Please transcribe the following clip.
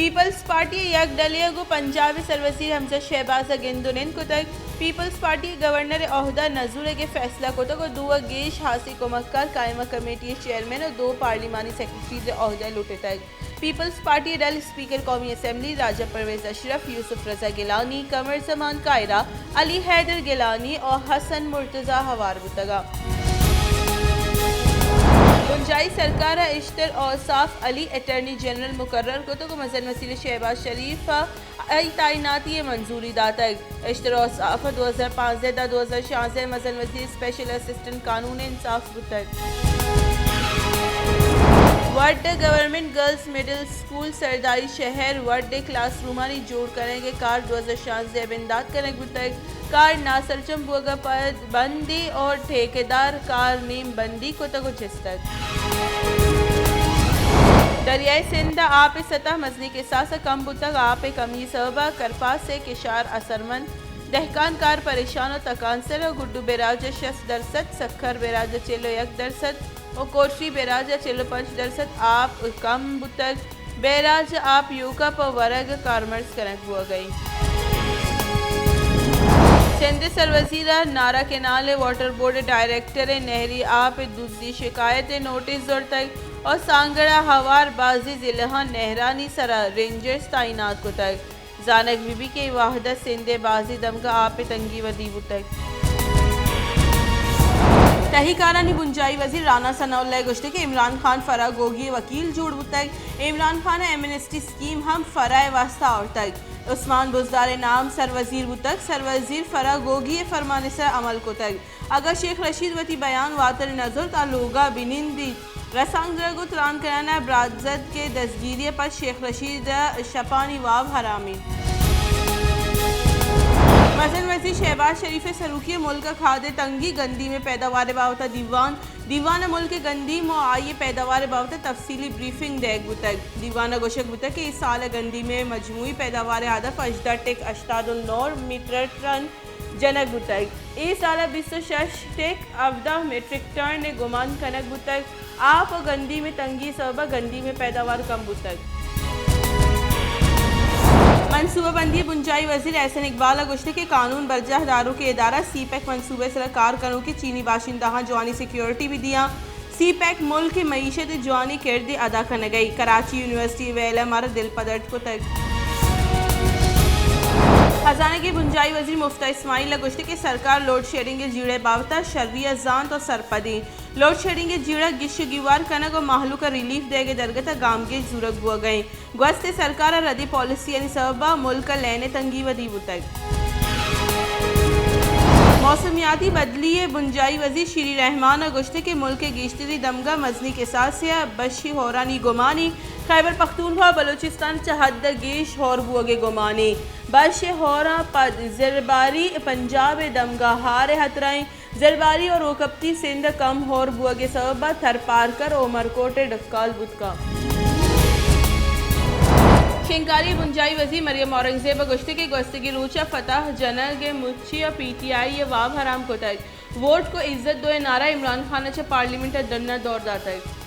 Peoples party ءِ یک ڈلے ءَ گوں پنجاب ءِ سروزیر حمزہ شہباز ءَ گند ءُ نند کتگ۔ پیپلز پارٹی ءِ گورنر ءِ عہدہ نہ زورگ ءِ فیصلہ کتگ ءُ دو ءَ گیش ہاسیں کمکار قائمہ کمیٹی ءِ چیئرمین ءُ دو پارلیمانی سیکرٹریز ءِ عہدہ لوٹتگ۔ پیپلز پارٹی ءِ ڈل اسپیکر قومی اسمبلی راجہ پرویز اشرف، یوسف رضا گیلانی، قمر زمان کائرہ، علی حیدر گیلانی ءُ حسن مرتضی ہوار بوتگ۔ بنجاہی سرکار ءَ اشتر اوصاف علی اٹارنی جنرل مقرر کتگ ءُ مزن وزیر شہباز شریف ءَ آئی تعیناتی ءِ منظوری داتگ۔ اشتر اوصاف ءَ دو ہزار پانزدہ تا دو ہزار شانزدہ ءَ مزن وزیر اسپیشل اسسٹنٹ قانون ءُ انصاف بوتگ۔ وڈھ گورنمنٹ گرلز مڈل اسکول سرداری شہر وڈھ ءِ کلاس رومانی جوڑ کنگ ءِ کار دو ہزار شانزدہ ءَ بندات کنگ بوتگ۔ کار ناسرجم بوگ ءَ پد بندی ءُ ٹھیکیدار کار نیم بندی کتگ ءُ چستگ۔ دریائے سندھ ءَ آپ ءِ سطح مزنیں کساس ءَ کم بوتگ۔ آپ ءِ کمی ءِ سبب ءَ کرپاس ءِ کشار اثرمند، دہکان کار پریشان ءُ تکانسر ءَ۔ گڈو بیراج ءَ شصت درسد، سکھر بیراج ءَ چل ءُ یک درسد ءُ کوٹری بیراج ءَ چل ءُ پنچ درسد آپ کم بوتگ۔ بیراج ءِ آپ یوکا پہ ورگ ءَ کارمرز کنگ بوگ ءَ انت۔ سندھ ءِ سروزیر ءَ نارا کینال ءِ واٹر بورڈ ءِ ڈائریکٹر ءِ نہری آپ ءِ دزی شکایت ءِ نوٹس زرتگ ءُ سانگڑ ءَ ہوار بازیں ضلعاں نہرانی سرا رینجرز تعینات کتگ۔ زانگ بہ بیت کہ اے وہد ءَ سندھ ءِ بازیں دمگاں آپ ءِ تنگی ودی بوتگ۔ تہی کارانی بنجاہی وزیر رانا ثناء اللہ ءَ گوشتگ کہ عمران خان فرح گوگی ءِ وکیل جوڑ بوتگ۔ عمران خان ءَ ایمنسٹی اسکیم ہم فرح ءِ واستہ آورتگ۔ عثمان بزدار ءِ نام سروزیر بوتگ۔ سروزیر فرح گوگی ءِ فرمان ءِ سرا عمل کتگ۔ اگاں شیخ رشید وتی بیان واتر نہ زرت، آ لوگ ءَ بہ نندیت۔ رسانکدراں گوں تران کنان ءَ برانز اتک کہ دزگیری ءَ پد شیخ رشید ءِ شپانی واب حرام انت۔ مزن وزیر شہباز شریف ءِ سروکی ءَ ملک ءَ کھاد ءِ تنگی، گندیم ءِ پیداوار ءِ بابت ءَ دیوان۔ دیوان ءَ ملک ءِ گندیم ءُ آئی ءِ پیداوار ءِ بابت ءَ تفصیلی بریفنگ دئیگ بوتگ۔ دیوان ءَ گوشگ بوتگ کہ اے سال ءَ گندیم ءِ مجموعی پیداوار ءِ ہدف ہژدہ ٹک ہشتاد ءُ نو میٹر ٹن جنگ بوتگ۔ اے سال ءَ بیست ءُ شش ٹک ہبدہ میٹرک ٹن ءِ گمان کنگ بوتگ۔ آپ ءُ گندیم ءِ تنگی ءِ سبب ءَ گندیم ءِ پیداوار کم بوتگ۔ منصوبہ بندی ءِ بنجاہی وزیر احسن اقبال ءَ گوشتگ کہ قانون برجاہ داروکیں ادارہ سی پیک منصوبہ ءِ سرا کار کنوکیں چینی باشندہاں جوانیں سیکورٹی بہ دیاں۔ سی پیک ملک ءِ معیشت ءَ جوانیں کردے ادا کنگ ءَ انت۔ کراچی یونیورسٹی ءِ ویل ءَ مارا دلپدرد کتگ۔ خزانگ ءِ بنجاہی وزیر مفتاح اسماعیل ءَ گوشتگ کہ سرکار لوڈ شیڈنگ ءِ جیڑہ ءِ بابت ءَ شری ءَ زانت ءُ سرپد انت۔ لوڈ شیڈنگ ءِ جیڑہ گیش ءُ گیوار کنگ ءُ مہلوک ءَ ریلیف دئیگ ءِ درگت ءَ گامگیج زورگ بوگ ءَ انت۔ گوست ءِ سرکار ءِ ردیں پالیسیانی سبب ءَ ملک ءَ لین ءِ تنگی ودی بوتگ۔ موسمیاتی بدلی ءِ بنجاہی وزیر شیری رحمان ءَ گوشتگ کہ ملک ءِ گیشتریں دمگاں مزنیں کساسے ءَ بشی ہورانی گمانی۔ خیبر پختونخوا ءُ بلوچستان ءَ چہ حد ءَ گیش ہور بوگ ءِ گمانی۔ بشی ہوراں پد زرباری پنجاب ءِ دمگاں ہار ءِ ہترہ انت۔ زرباری ءُ روکپتی سندھ ءَ کم ہور بوگ ءِ سبب ءَ تھرپارکر ءُ عمرکوٹ ءَ ڈکال بوت کنت۔ شنگکاری ءِ بنجاہی وزیر مریم اورنگزیب ءَ گوشتگ کہ گوستگیں روچ ءَ فتح جنگ ءِ مچی ءَ پی ٹی آئی ءِ واب حرام کتگ۔ ووٹ کو عزت دو ءِ نعرہ عمران خان ءَ چہ پارلیمنٹ ءَ ڈن ءَ دور داتگ۔